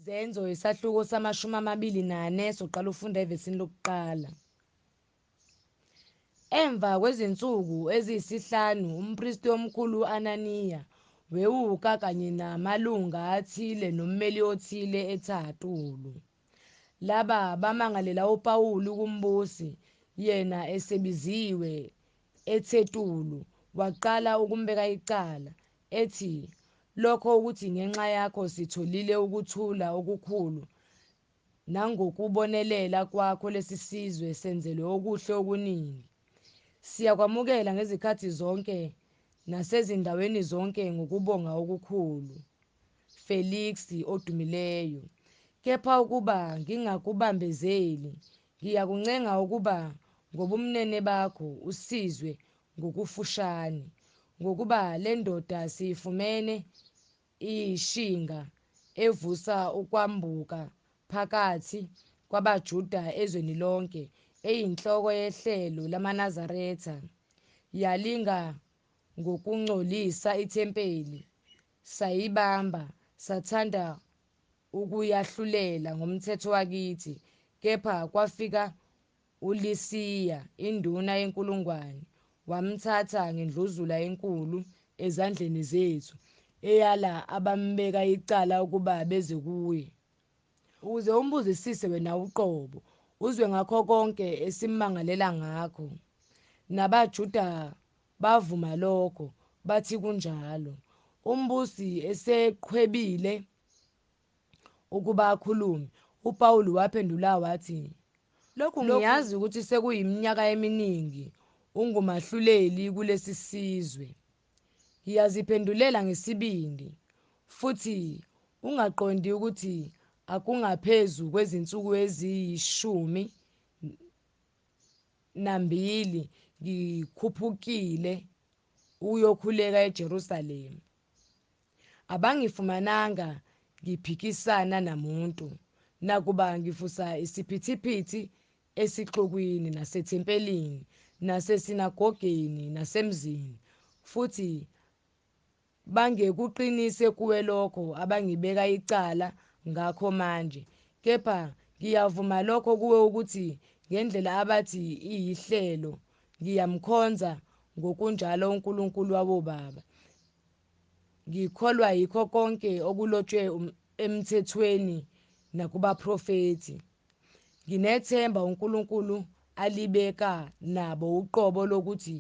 Izenzo isahluko sama-24 soqala ufunda evesini lokuqala. Emva kwezinsuku eziyisihlanu umpristi omkhulu u-Ananiya wewuka kanye namalunga athile nommeli othile eTertulu. Laba bamangalela uPawulu kumbusi, yena esebiziwe eTertulu waqala ukumbeka icala, ethi, Lokho ukuthi ngenxa yakho sitholile ukuthula okukhulu, nangokubonelela kwakho lesi sizwe senzelwe okuhle okuningi. Siyakwamukela ngezikhathi zonke nasezindaweni zonke ngokubonga okukhulu, Feliksi odumileyo. Kepha ukuba ngingakubambezeli, ngiyakuncenga ukuba ngobumnene bakho usizwe ngokufushane. Ngokuba le ndoda siyifumene iyishinga evusa ukwambuka phakathi kwabaJuda ezweni lonke, eyinhloko yehlelo lamaNazaretha, yalinga ngokungcolisa ithempeli, sayibamba, sathanda ukuyahlulela ngomthetho wakithi. Kepha kwafika uLisiya induna yenkulungwane, wamthatha ngendluzula enkulu ezandleni zethu, eyala abambeka icala ukuba beze kuye, ukuze umbuzisise wena uqobo, uzwe ngakho konke esimmangalela ngakho. NabaJuda bavuma lokho, bathi kunjalo. Umbusi eseqhwebile ukuba akhulume, uPawulu waphendula wathi, Lokhu ngiyazi ukuthi sekuyiminyaka eminingi ungumahluleli kulesi sizwe. Ngiyaziphendulela ngesibindi, futhi ungaqondi ukuthi akungaphezu kwezinsuku eziyishumi nambili ngikhuphukile ukuyokhuleka eJerusalema. Abangifumananga ngiphikisana namuntu, nakuba ngivusa isiphithiphithi esixukwini nasethempelini nasesinagogeni nasemzini, futhi bangekuqinise kuwe lokho abangibeka icala ngakho manje. Kepha ngiyavuma lokho kuwe ukuthi ngendlela abathi iyihlelo ngiyamkhonza ngokunjalo uNkulunkulu wabobaba, ngikholwa yikho konke okulotshwe emthethweni nakubaprofethi. Nginethemba uNkulunkulu alibeka nabo uqobo lokuthi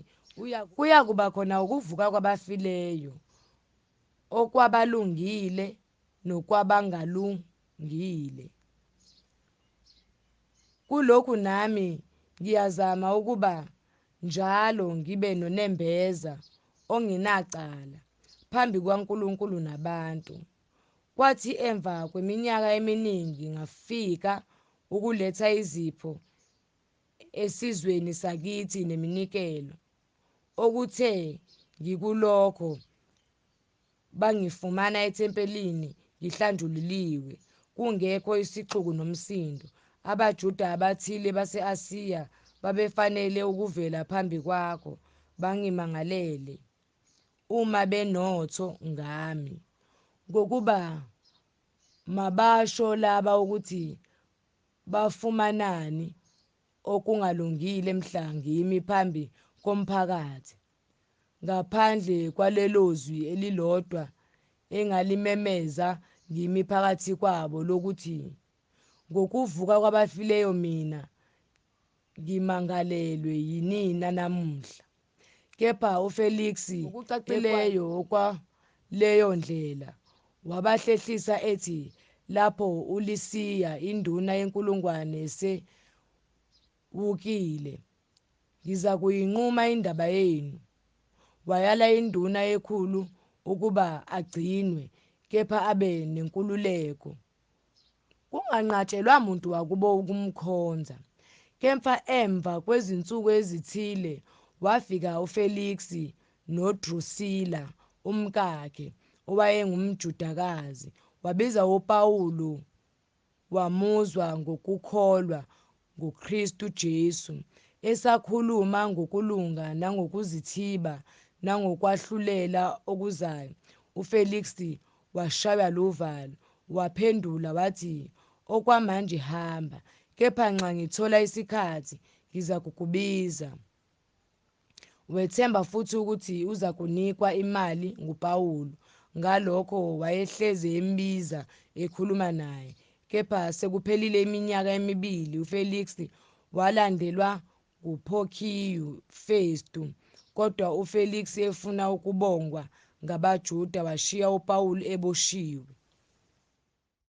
kuyakuba khona ukuvuka kwabafileyo, okwabalungile nokwabangalungile. Kulokhu nami ngiyazama ukuba njalo ngibe nonembeza ongenacala phambi kukaNkulunkulu nabantu. Kwathi emva kweminyaka eminingi ngafika ukuletha izipho esizweni sakithi neminikelo. Okuthe ngikulokho bangifumana ethempelini ngihlanjululiwe, kungekho isixuku nomsindo. AbaJuda abathile base-Asiya babefanele ukuvela phambi kwakho, bangimangalele, uma benotho ngami. Ngokuba mabasho laba ukuthi bafumanani okungalungile mhla ngimi phambi komphakathi, ngaphandle kwalelo zwi elilodwa engalimemeza ngimi phakathi kwabo lokuthi, Ngokuvuka kwabafileyo mina ngimangalelwe yinina namuhla. Kepha uFeliksi ngokucacileyo okwaleyo ndlela wabahlehlisa ethi, Lapho uLisiya induna yenkulungwane esewukile, ngizakuyinquma indaba yenu. Wayala induna yekhulu ukuba agcinwe, kepha abe nenkululeko. Kunganqatshelwa muntu wakubo ukumkhonza. Kepha emva kwezinsuku ezithile wafika uFeliksi noDrusila umkakhe, owayengumJudakazi, wabiza uPawulu wamuzwa ngokukholwa nguKristu Jesu. Esakhuluma ngokulunga nangokuzithiba nangokwahlulela okuzayo, uFeliksi washaywa luvalo, Waphendula wathi, Okwamanje hamba, kepha nxa ngithola isikhathi, ngizakukubiza. Wethemba futhi ukuthi uzakunikwa imali nguPawulu, ngalokho wayehlezi embiza ekhuluma naye. Kepha sekuphelile iminyaka emibili uFeliksi walandelwa nguPhokhiyu Festu, kodwa uFeliksi efuna ukubongwa ngabaJuda washiya uPawulu eboshiwe.